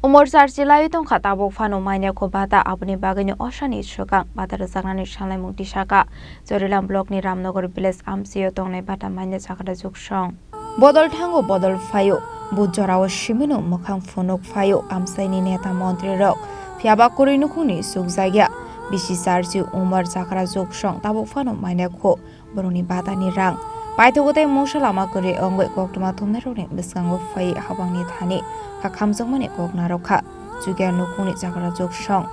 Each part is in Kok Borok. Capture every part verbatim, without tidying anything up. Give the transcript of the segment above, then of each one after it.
Umor charchi lai tongkha tabuk phano manya kho bata, aboni bagwino osani swkang bata rwjaknani sanlaimung tisaka. Chorilam blockni Ramnagar village amchio tongnai bata manya chakrajuksong. Bodol thango, bodol phaio, but jorao simino mwkhang phunuk phaio amchaini neta montrirok. Phiyaba kwrwi nukhungni chukjakya bisi charchi umor chakrajuksong tabuk phano manya kho. Borokni batani rang paithago tei mungsa lama kwrwi wngwi koktwma thumnairokni bwskango phaiwi habangni thani kha khamjakmani kok narwkha. Chukya nukhungni chakrajuksong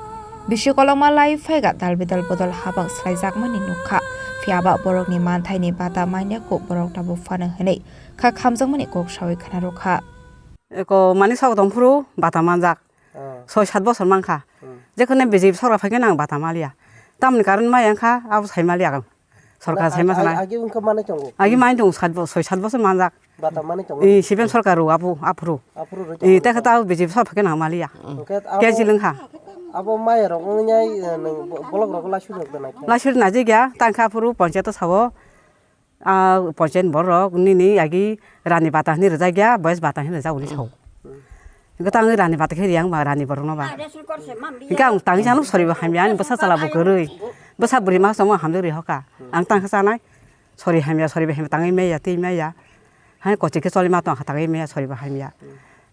bisi kolokma lai phaikha, dal bidal bodol habang swlaijakmani nukha. Phiyaba borokni manthaini bata manya kho borok tabuk phano hwnwi kha khamjakmani kok sawi khwnarwkha. Eko mani sok tongphuru bata manjak. Ah. Soi sat bosor mankha. Hmm. Jekhone B J P sorkar phaikhe nang bata maliya. Tamni karon maya wngkha abo sai maliya ang. Sorkar na, sai ma ag-, sana. Ag-, agi wngkha manwi tongo? Agi manwi tongo sat bo-, soi sat bosor manjak. Bata manwi tongo? Eh, siben sorkar rw apu, aphuru. Aphuru rw Eh, tongo. Tekhe ta B J P sorkar phaikhe nang maliya. Hwnkhe abo, Kejil wngkha. Abo maya rok wngnai, eh, nwng bo-, bolok rok lai sujak da naikhe? Lai sujak naijak ya, tangkha aphuru ponchayat o sao. Ah, ponchayat borok nini agi rani bata hinwi rwjak ya, boyes bata hinwi rwjak uli sao. Hmm. Hwnkhe tang rani bata khe riyang ba rani borok no ba. Hwnkhe ang tang jano sori bo hamya, ani bwsa chala bo kwrwi. Bwsa bwrwi ma chwngma hamjak ri hoka. Ang tang khe chanai. Sori hamya, sori bo hamya, tangwi maya, twi maya. Hai kochi khe choli ma tong kha, tangwi maya, sori bo hamya.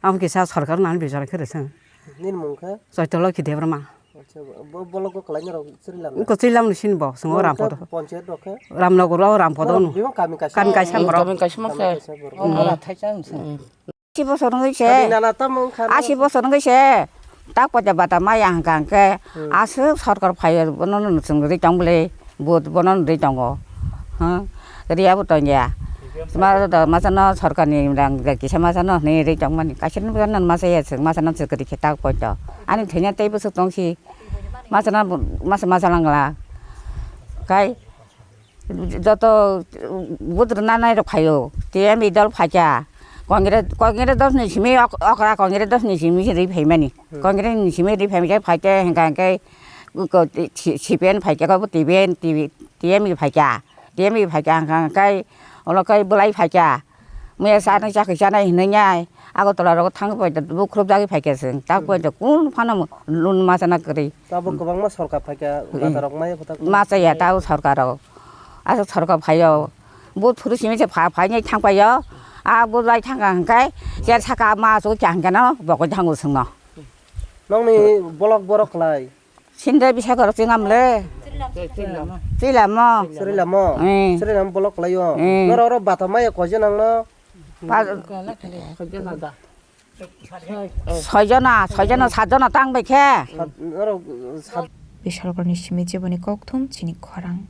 Ang kisa sorkar nang bijor khe rwsong. Nini mung khe? Chaitolokhi Debbarma. Acha, bo, bo, bolok bo kwlai norok chwrwi lamna? Kwchwi lamni sini bo, chwng o Norok Rampodo. Khe ponchayat rok khe? Ramnagar o Rampodo Norok no. Bebak kami kaisa. Kami kaisa Hmm, borok. Kami kaisa masa. Kami kaisa borok. Hmm. Ora thaisa wngsa. Hmm. Asi bosor wngwi se. Kami nana tamo wngkha no? Asi bosor wngwi se. Tak poita bata maya hwnkha hwnkhe Hmm. aswk sorkar phaiyo bono no chwng rwi tong bwle. Vote bono rwi tongo. Ha? Riya bo tongya. Masa no sorkar ni rang kisa masa no hwnwi rwi tongmani. Kaisa no masa ya chwng masa no chwng kwrwi khe tak poito. Ani thwina tei bwswk tongsi. Masa no masa masa langla. Kai joto vote rwna nai rok phaio. T M I dol phaikha. Congress, Congress dos ni simi ok-, okra Congress dos ni simi rwi phaimani. Hmm. Congress ni simi rwi phaimani khe phaikhe hwnkha hwnkhe ko-, ko-, C-, C P M phaikhe ko T P M, T V, T M I phaikha. T M I phaikha hwnkha hwnkhe olo khe bwlai phaikha. Muya sanai chakhi sanai hinwi nai Agartala rogo thangwi phaikha, bukhrup jagwi phaikha chwng. Tak Hmm. phaikha kun phano lun machana kwrwi. Tabuk kwbangma sorkar phaikha, Hmm. bata rok maya phatak. Machaya tau sorkar rok. Aswk sorkar phaio. Vote phuru simi se pha-, phainai thangpaio. A vote lai thangkha hwnkhe, cher saka ma aswk kya hwnkhe no bokoi thango chwngno. Nokni bolok borok kwlai? Sindre bisa korok chwng amle. Chwilamo. Chwilamo. Eh. Chwilamo bolok kwlaio. Eh. Norok oro bata maya koijon nangno? Pa-, soijona, soijona, satjona tang bai khe. Sat-, norok sat- Bisalkorni simi jiboni kokthum chini khorang.